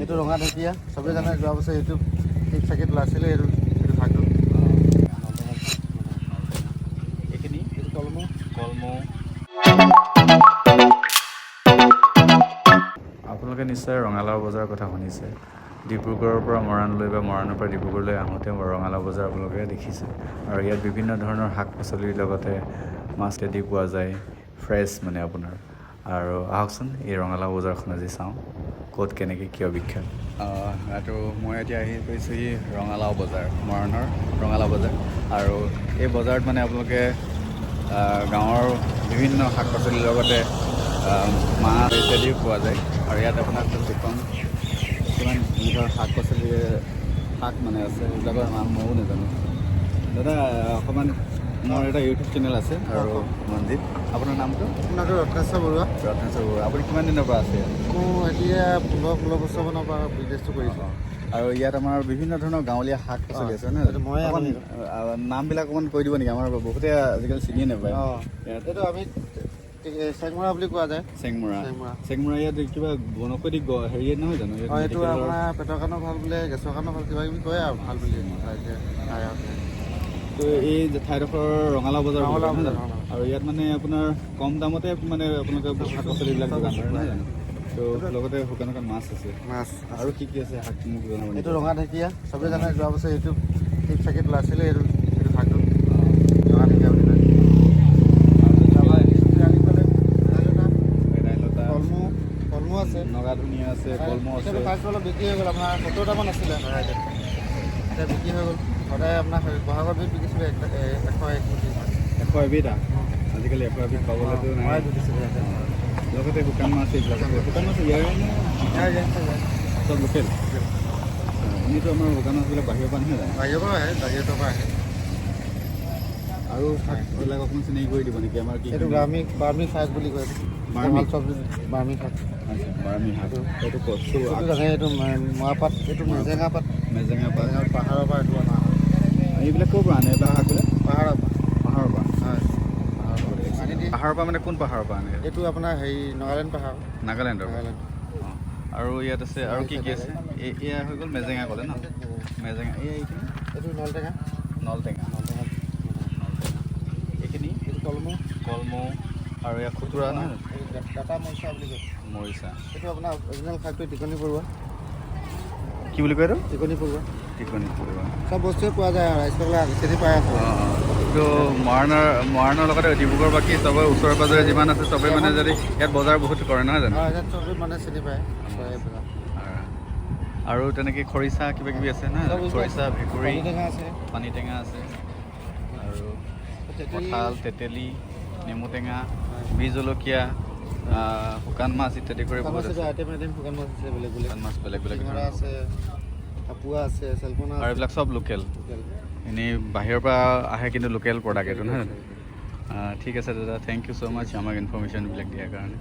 এইটো ৰঙা ঢেকীয়া, চবেই জানে। যোৱা বছৰ এইটো ঠিক চাকিত ওলাইছিলে, এইটো শাকটো। এইখিনি? এইটো কলমৌ। কলমৌ। আপোনালোকে নিশ্চয় ৰঙালাও বজাৰৰ কথা শুনিছে। ডিব্ৰুগড়ৰ পৰা মৰাণলৈ বা মৰাণৰ পৰা ডিব্ৰুগড়লৈ আহোঁতে ৰঙালাও বজাৰ আপোনালোকে দেখিছে। আৰু ইয়াত বিভিন্ন ধৰণৰ শাক পাচলিৰ লগতে মাছ ইত্যাদি পোৱা যায়, ফ্ৰেছ মানে আপোনাৰ। আৰু আহকচোন, এই ৰঙালাও বজাৰখন আজি চাওঁ, ক'ত, কেনেকৈ, কিয় বিখ্যাত। এইটো মই এতিয়া আহি পাইছোঁহি ৰঙালাও বজাৰ, মৰাণৰ ৰঙালাও বজাৰ। আৰু এই বজাৰত মানে আপোনালোকে গাঁৱৰ বিভিন্ন শাক পাচলিৰ লগতে মাছ ইত্যাদিও পোৱা যায়। আৰু ইয়াত আপোনাক দেখুৱাম কিমান বিধৰ শাক পাচলিৰ শাক মানে আছে। সেইবিলাকৰ নাম ময়ো নাজানো। দাদা, অকণমান মোৰ এটা ইউটিউব চেনেল আছে আৰু মঞ্জিত, আপোনাৰ নামটো? আপোনাৰটো ৰত্নেশ্বৰ বৰুৱা। ৰত্নেশ্বৰ বৰুৱা। আপুনি কিমান দিনৰ পৰা আছে ইয়াত? মোৰ এতিয়া 15-16 বছৰমানৰ পৰা বিজনেছটো কৰিছোঁ। আৰু ইয়াত আমাৰ বিভিন্ন ধৰণৰ গাঁৱলীয়া শাক পাচলি আছে নহয় এইটো ময়ে অকণমান আনো। নামবিলাক অকণমান কৈ দিব নেকি? আমাৰ বহুতে আজিকালি চিনিয়ে নাপায়। অঁ। ইয়াত এইটো আমি চেংমৰা বুলি কোৱা যায়। চেংমৰা। চেংমৰা। চেংমৰা ইয়াত কিবা বনৌষধি হেৰি নহয় জানো ইয়াত? অঁ, এইটো medical ৰ- আপোনাৰ পেটৰ কাৰণেও ভাল বোলে, গেছৰ কাৰণেও ভাল, কিবা কিবি কয় আৰু ভাল বুলি ৰাইজে আইহঁতে। তো এই যে ঠাইডোখৰ ৰঙালাও বজাৰ বুলি ৰঙালাও কয়, নহয় বজাৰ, জানো? ৰঙালাও। আৰু ইয়াত মানে আপোনাৰ কম দামতে মানে আপোনালোকে শাক পাচলিবিলাক যোগান ধৰে, নহয় জানো? তো লগতে শুকান শুকান মাছ আছে। মাছ। আৰু কি কি আছে শাক, মোক জনাব নেকি? এইটো ৰঙা ঢেকীয়া, চবেই জানে। যোৱা বছৰ এইটো ঠিক চাকিত ওলাইছিলে, এইটো শাকটো ৰঙা ঢেকীয়া বুলি কয়। তাৰপৰা আনি পেলাই ভেদাইলতা। ভেদাইলতা। কলমৌ, কলমৌ আছে। নগা ধনিয়া আছে, কলমৌ আছে। এতিয়াতো শাকটো অলপ বিক্ৰী হৈ গ'ল। আপোনাৰ 70টামান আছিলে এতিয়া, এতিয়া বিক্ৰী হৈ গ'ল। সদায় আপোনাৰ বহাগৰ বিহুত বিকিছিলোঁ 101 মুঠি। 101 বিধ। আজিকালি 101 বিধ পাবলৈতো মই নাই। বিকিছিলোঁ ইয়াতে। লগতে শুকান মাছ এইবিলাক আছে। শুকান মাছ ইয়াৰে নে? ইয়াৰ। চব লোকেল। এনেইতো আমাৰ শুকান মাছবিলাক বাহিৰৰ পৰা নহয় জানো? বাহিৰৰ পৰা আহে, বাহিৰৰ পৰা আহে। আৰু শাকবিলাক অকণমান চিনাকি কৰি দিব নেকি আমাৰ কি? এইটো বাৰ্মি শাক বুলি কয় এইটো। বাৰ্মি? ভাল চব্জি বাৰ্মি শাক। আচ্ছা, বাৰ্মি শাক। এইটো কচু। এইটো জানে, এইটো মৰাপাত, এইটো মেজেঙা পাত। মেজেঙা পাত। পাহাৰৰ পৰা এইটো অনা হয়। এইবিলাক ক'ৰ পৰা আনে এইবিলাক শাকবিলাক? পাহাৰৰ পৰা। পাহাৰৰ পৰা? হয়, পাহাৰৰ পৰা আনি দিয়ে। পাহাৰৰ পৰা মানে কোন পাহাৰৰ পৰা আনে? এইটো আপোনাৰ হেৰি নাগালেণ্ড পাহাৰ। নাগালেণ্ডৰ পৰা। নাগালেণ্ড। অঁ, আৰু ইয়াত আছে, আৰু কি কি আছে? এই এয়া হৈ গ'ল মেজেঙা ক'লে ন? মেজেঙা। এই এইখিনি? এইটো নলটেঙা। নলটেঙা। নলটেঙা। নলটেঙা। এইখিনি? এইটো কলমৌ। কলমৌ। আৰু ইয়াত খুতুৰা নহয়? এইটো ডাটা মৰিচা বুলি কয়। মৰিচা। এইটো আপোনাৰ অৰিজিনেল শাকটো টিকনি পৰুৱা। কি বুলি কয় এইটো? টিকনি পৰুৱা। টিকনি পৰুৱা। চব বস্তুৱে পোৱা যায় আৰু ৰাইজসকলে চিনি পাই আছে। অঁ, তো মৰাণৰ লগতে ডিব্ৰুগড়, বাকী চবৰে ওচৰে পাজৰে যিমান আছে, চবেই মানে যদি ইয়াত বজাৰ বহুত কৰে, নহয় জানো? অঁ, ইয়াত চবেই মানে চিনি পায় এই বজাৰ। আৰু তেনেকৈ খৰিচা কিবা কিবি আছে নহয়? চব বস্তু। খৰিচা, ভেকুৰী। পানী টেঙা আছে। পানী টেঙা আছে আৰু তেতেলী। কঁঠাল, তেতেলী, নেমু টেঙা, বিহ জলকীয়া, শুকান মাছ ইত্যাদি কৰি শুকান বহুত মাছ। আছে। আইটেম আইটেম শুকান মাছ আছে বেলেগ বেলেগ। শুকান মাছ বেলেগ বেলেগ শিঙৰা ধৰণৰ। আছে, ফাকুৱা আছে, চেলপনা। আৰু এইবিলাক চব লোকেল। লোকেল। এনেই বাহিৰৰ পৰা আহে, কিন্তু লোকেল প্ৰডাক্ট এইটো, নহয় জানো? ঠিক আছে দাদা, thank you so মাছ আমাক ইনফৰ্মেশ্যনবিলাক দিয়াৰ কাৰণে।